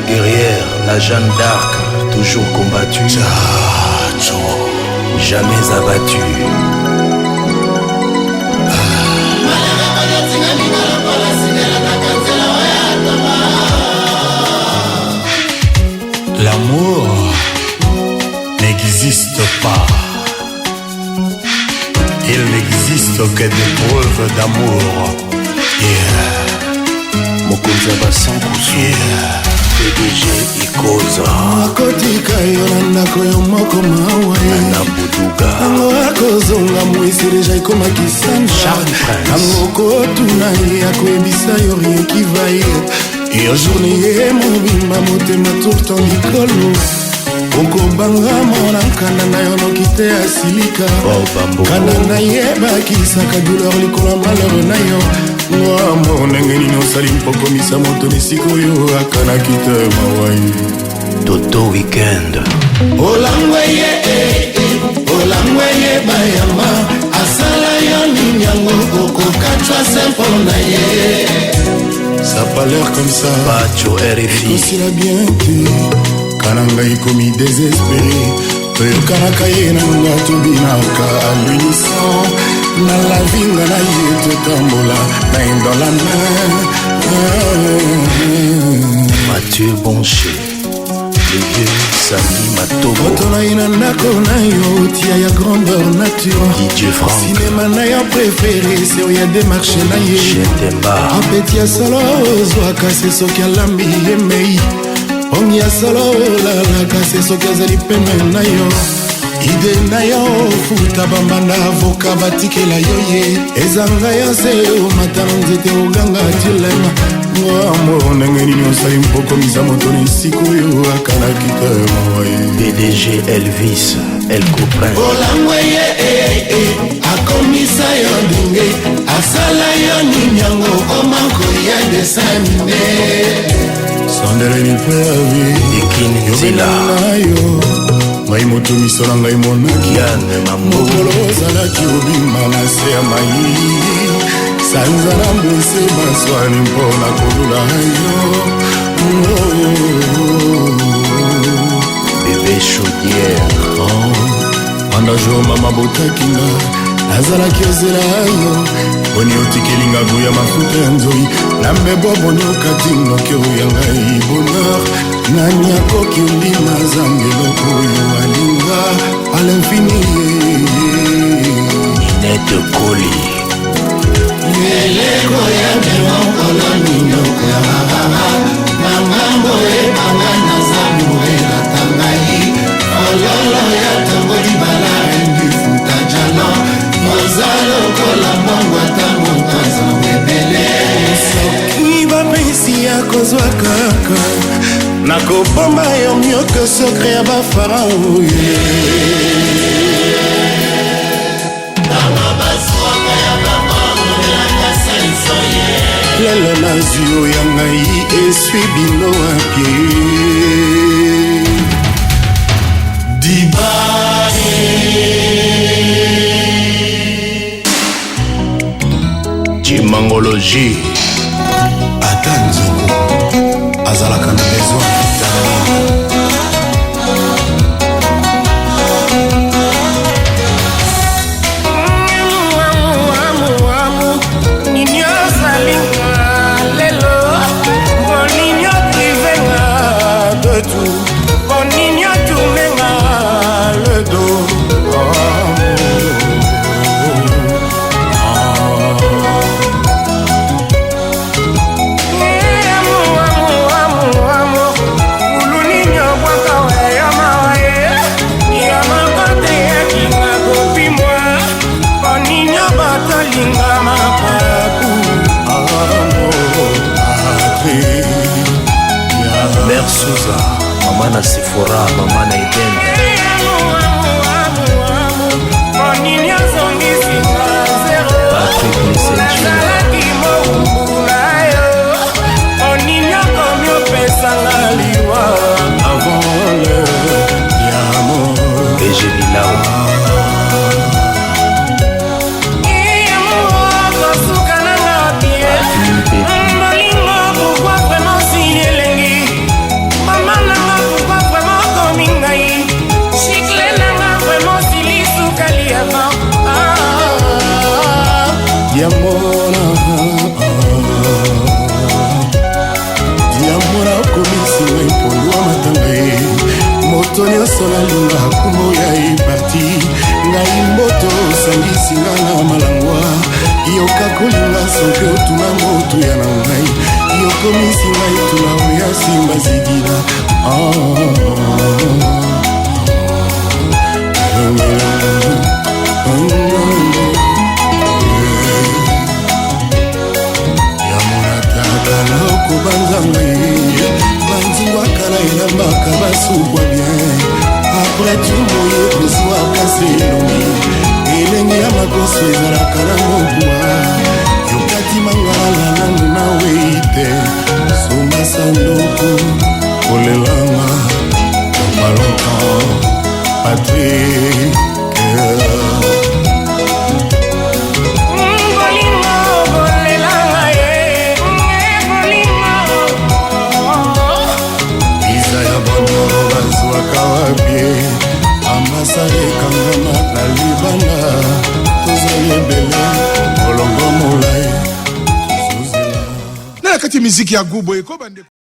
guerrière, la Jeanne d'Arc, toujours combattue. Tchatcho. Jamais abattue. L'amour n'existe pas. Il n'existe que des preuves d'amour. Yeah. Mokonzi ya basankusu. Yeah. PDG Ikoza. Akotika yo na ndako yo moko mawa ye. Nana Buduga. Tango akozonga mwesi deja ekomaki sanza. Charles Prince. Tango okotuna ye akoyebisa yo rien qui va ye. Yo journée ye mobimba motema tourton likolo. Okobanga mona nkanda na yo noki te asilika. Bob Ambongo. Kanda na ye bakisaka douleur likolo ya malheur na yo. Mwambo ndenge nini osali mpokomisa moto na esika oyo akanaki te mawa ye. Toto Weekend. Olangwe ye eh, eh, olangwe ye bayamba asala yo nini yango okokatwa se mpo na ye. Ça pas l'air comme ça. Pacho RFI. Ekosila bien te kana ngai komi désespéré toyokanaka ye na nga tobinaka à l'unisson na lavinga na ye totambola main dans la main. Mathieu Boncher. Le vieux Sami Matobo. Moto na ye na ndako na yo tia ya grandeur nature. Didier Franck. Cinéma na yo préféré se oyo ya démarche na ye. Chetemba. Apeti ya solo ozwaka se soki alambi ye mei. Pongi ya solo olalaka se soki azali pene na yo. Ide na yo ofuta bambanda avoka batikela yo ye. Ezanga yo se omata na nzete oganga dilema. Ngwambo ndenge nini osali mpokomisa moto na esika oyo akanaki te mawa ye. PDG Elvis El Copain. Olangwe ye eh, eh, akomisa yo ndenge asala yo nini yango okoma koya desamine. Sandeleni mpe avi Ekin Nzila. yobela yo ngai moto miso na ngai monaki Yann Mambo. mokolo ozalaki obima na se ya mai sanza na mwese baswani mpo na kolula yo. Bébé Chaudière. Banda jour mama botaki nga nazalaki ozela yo boni otikeli nga gout ya mafuta ya nzoi na mbebo boni okati noki oyo ya ngai bonheur nani akoki ondima zanga eloko oyo alinga à l'infini. Ninette Koli. Eleko ya mokolo minoko ya bababa na ngambo ebanga naza moelata ngai ololo ya ntongo libala rendi futa jalo oza lokola mbongo ata moto azonga ebele soki bapesi ya kozwa kaka nakobomba yo mioko secret ya bafarao ye. Lelo nazwi oyo ya ngai eswi bino apie Chimangologie. Ata nzoko azalaka na besoin ya vitamine. Nini osalinga lelo bonini oprivenga de tout bonini otournenga le dos. Amour, amour, amour, amour, fulu nini obwaka we yo mawa ye ya moko te yakinga kopimwa bonini obotolinga mapapu. Mère Souza. Mama na Sephora, mama na Eden. Bonini ozongisinga zero. Patrick Messenger. Nazalaki mowumbu na yo bonini okomi opesanga liwa. Avant l'heure ya mort. PG Bilao. Kosuka nanga pie. Papi Baby. Bolingo pourquoi vraiment sili elengi nyonso nalinga kombo ya eparti ngai mboto osangisi nga na malangwa yoka kolinga soki otuna motuya na ngai yokomisi ngai tuna oya simba zidila ah. Kobanza ngai banzingwa kala elambaka basukwa bien apres tout moye kozwaka se elongi elengi ya makoso ezalaka na mobwa yokati mangala nanu na wei te somba sanduku kolelanga pas longtemps Patrick. Visa ya bonoro bazwaka wapi ambasade ekangama na libanda tozali ebele molongo molai tozozela Na kati ya miziki ya gubo ekoba ndeko.